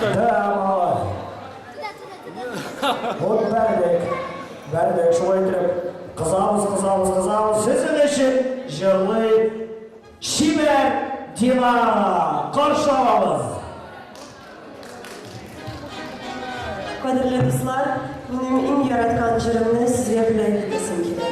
Да, малай. Вот бәрдек. Бәрдек, шулай итеп. Кызабыз, кызабыз, кызабыз. Сезнең өчен җырлый Чибәр Динара. Каршы алабыз. Кадерле дуслар, минем иң яраткан җырымны сезгә бүләк итәсем килә.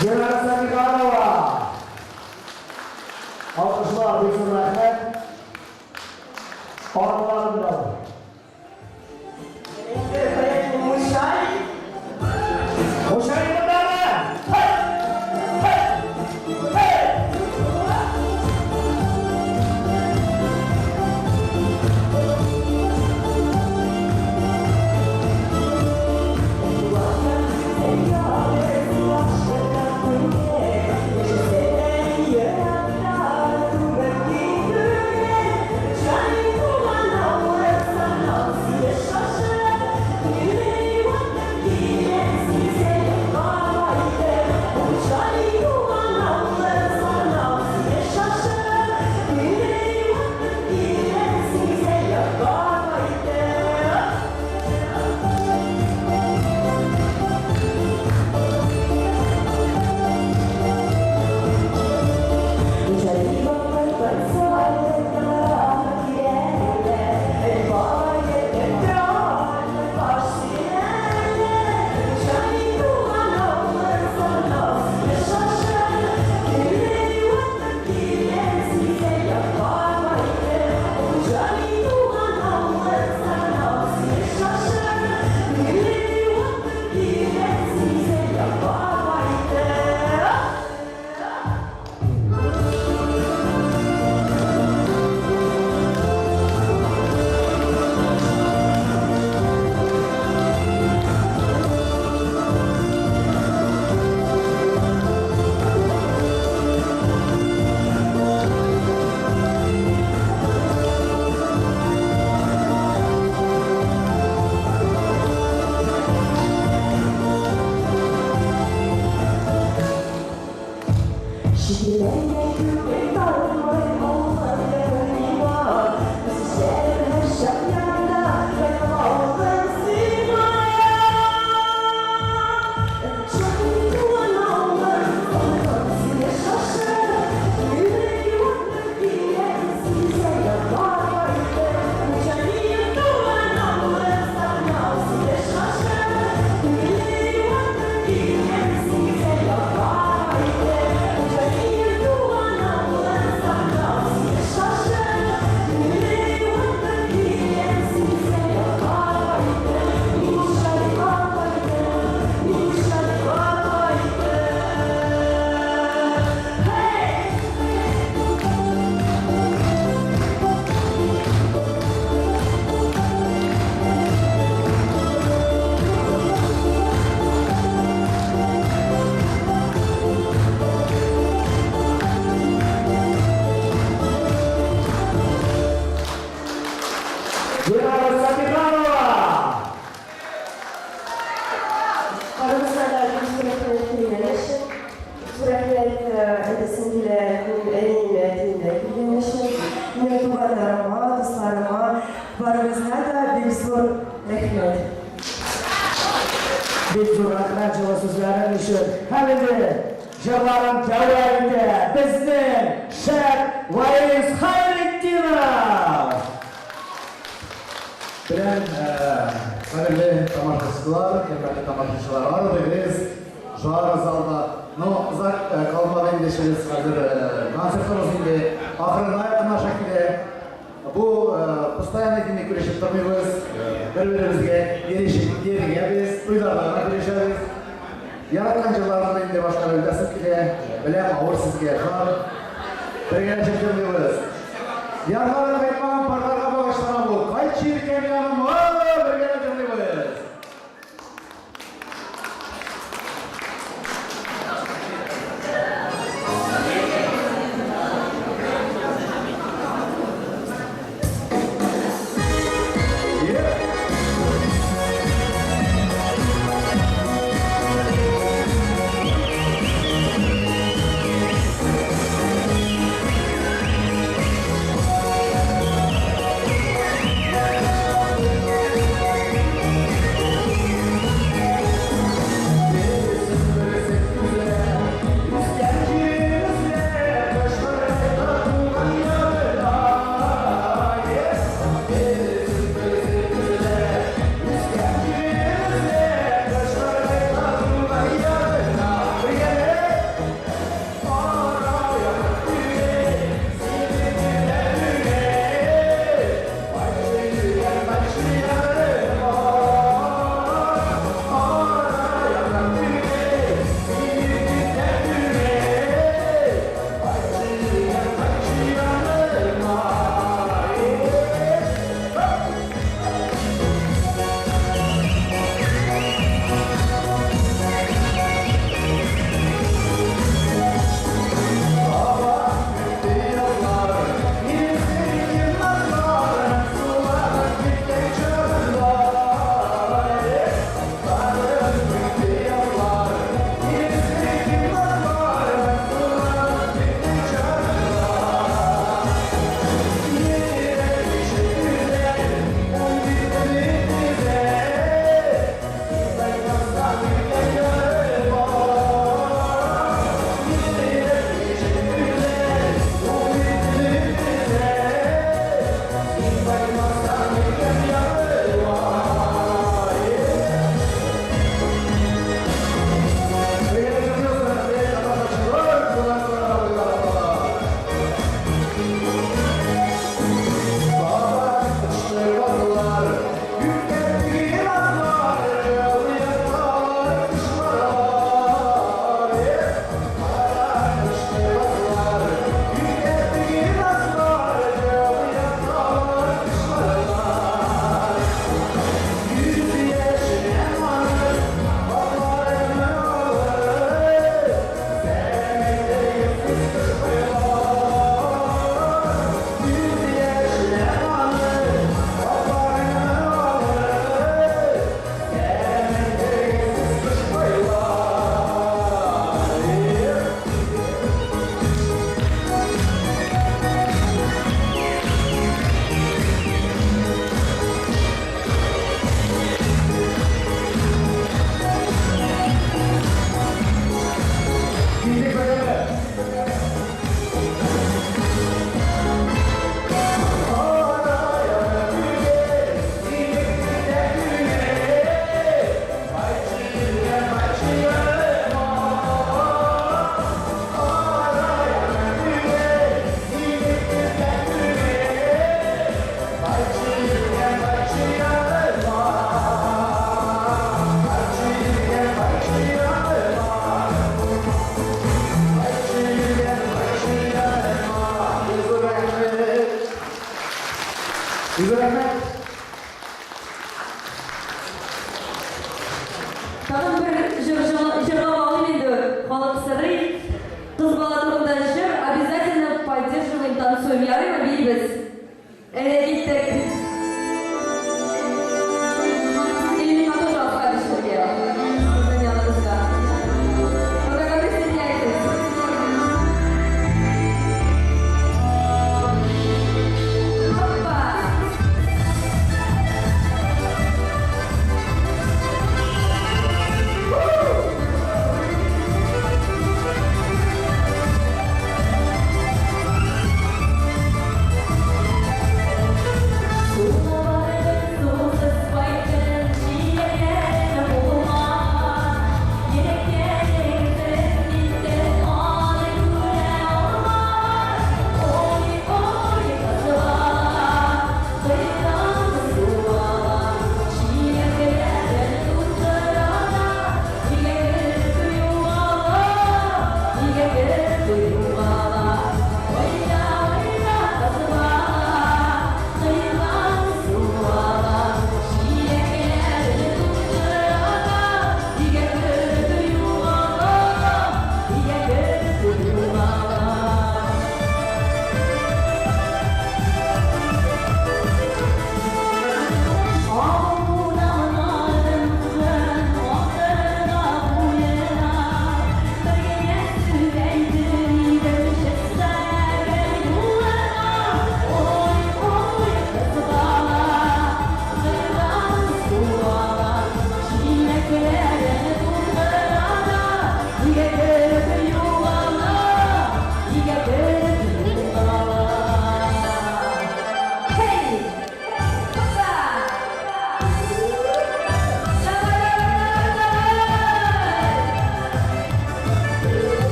Динара Сәмиганова. Алкышлар, бик зур рәхмәт. Араларында. Мушай. Мушай моннары! Хей! Хей! Хей! килгән туганнарыма, дусларыма, барыгызга да бик зур рәхмәт. Бик зур рәхмәт җылы сүзләрең өчен. Һәм инде җырларын дәвам итә безнең шәп Ваис Хайретдинов! Белән кадерле тамашачылар, хөрмәтле тамашачылар, арыдыгыз, жар залда. Но озак калмады инде эшебез хәзер, концертыбыз инде ахырына якынлаша килә. Бу постоянно инде күрешеп тормыйбыз, бер-беребезгә ирешеп йөргәбез, туйларда гына күрешәбез. Яраткан җырларымны инде башкарып үтәсем килә. Беләм, авыр сезгә, жар. Бергәләшеп җырлыйбыз. Ярлары кайтмаган парларга багышлана бу. Кайтчы иркәм яныма, бергәләп җырлыйбыз. Тагын бер җыр җырлап алыйм инде, халык сорый. Кыз бала турында җыр, обязательно поддерживаем, танцуем. Ярыймы, биибез? Әйдә, киттек. Или миңа тоже аска төшәргә? Сезнең яныгызга. Пока присоединяйтесь.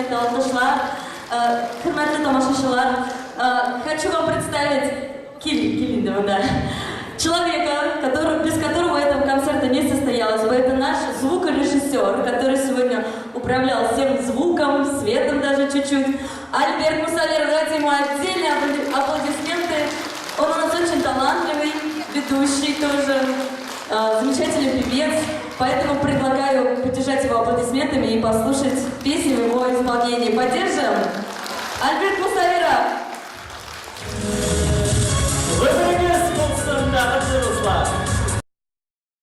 аплодисменты, алкышлар. Хөрмәтле тамашачылар, хочу вам представить, кил, кил инде монда, человека, который, без которого этого концерта не состоялось бы. Это наш звукорежиссер, который сегодня управлял всем звуком, светом даже чуть-чуть. Альберт Мусавер, давайте ему отдельные аплодисменты. Он у нас очень талантливый, ведущий тоже, замечательный певец. Поэтому предлагаю поддержать его аплодисментами и послушать песню в его исполнении. Поддержим? Альберт Мусаверов!